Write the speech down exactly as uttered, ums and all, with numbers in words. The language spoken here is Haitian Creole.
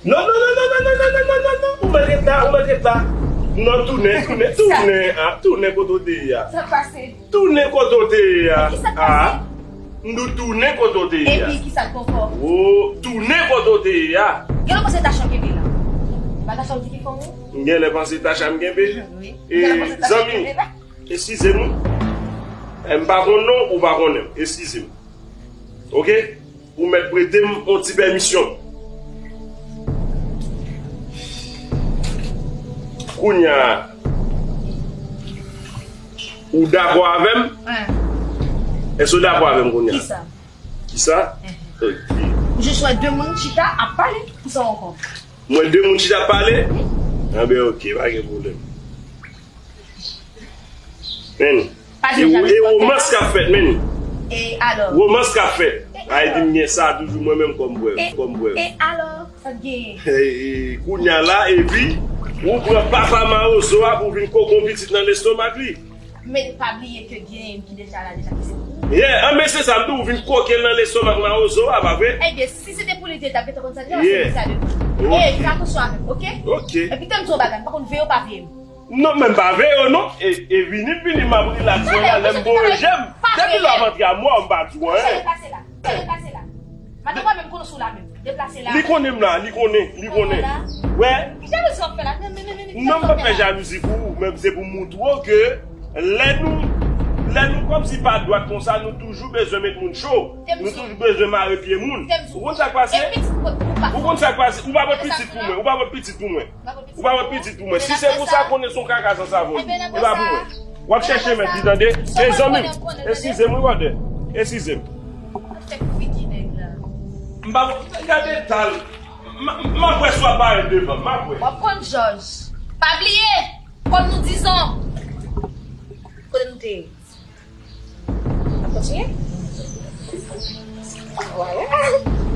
Non, non, non, non, non, non, non, non, non, non, non, ou mèt ret la, ou mèt ret la. Non, tounen, tounen, tounen, ah, tounen kote w te ye a. Sa k pase? Tounen kote w te ye a. Ki sa k pase? Ah, m di w tounen kote w te ye a. Epi, ki sa l pran ankò? Oh, tounen kote w te ye a. Gen lè w panse Tacha m kenbe la. Pa Tacha w di ki fanm ou? M gen lè panse Tacha m kenbe? Wi. E, zanmi, eskize m wi. E, m pa konn non, ou pa konnen m. Eskize m. Oke? Ou mèt prete m yon ti pèmisyon. Kounye a, ou dakò avè m? Èske w dakò avè m kounye a? Kisa? Kisa? Oke. Ou jis wè de moun chita ap pale, kisa w ankò? M wè de moun chita ap pale? Wi. Anben, oke, pa gen pwoblèm. Men, e, e womans k ap fèt, men. E alò? Womans k ap fèt. Ay di m gen sa toujou mwen menm kòm prèv, kòm prèv. E alò? Sa k genyen? E, e, kounye a la, epi, ou pran papa mawozo a pou vin koke yon pitit nan lestomak li. Men pa bliye ke gen ki deja la deja ki se pou ou. Yeah, anben se sa m di w, ou vin koke l nan lestomak mawozo a, pa vre? Ebyen, si se te pou li, li te t ap gentan konn sa deja, se li sa de. Oke. E, fè atansyon avè m, oke? Oke. Epi, tann di w yon bagay, m pa konn veye w pa veye m. Non, men m pa veye w non. E, e vini m vini, m ap rilaks mwen la, lè m voye je m. Depi lè w ap antre a mwa, m pa di w anyen. Deplase la. Deplase la. Madanm pa menm konnen si w la menm. Deplase la. Li konnen m la, li konnen, li konnen. Wè. Ki jalouzi w ap fè la? Non, m p ap fè jalouzi pou ou, men se pou m montre w ke lè nou, lè nou kòmsi pa dwat konsa, nou toujou bezwen met moun cho. Nou toujou bezwen mare pye moun. Ou konn sa k pase? Ou konn sa k pase? Ou pa pot pitit pou mwen, ou pa pot pitit pou mwen. Ou pa wè pitit pou mwen. Si se pou sa, konnen se yon kaka san savon. E pa pou mwen. W ap chèche mèt li, tande. E zanmi m, eskize m, wi, brother. Eskize m. M pa gade tal. M, m ap wè si w ap parèt devan m. M ap wè. W ap konn jòj. Pa bliye, kòm nou dizon. Kote nou te ye? N ap kontinye? Vwala.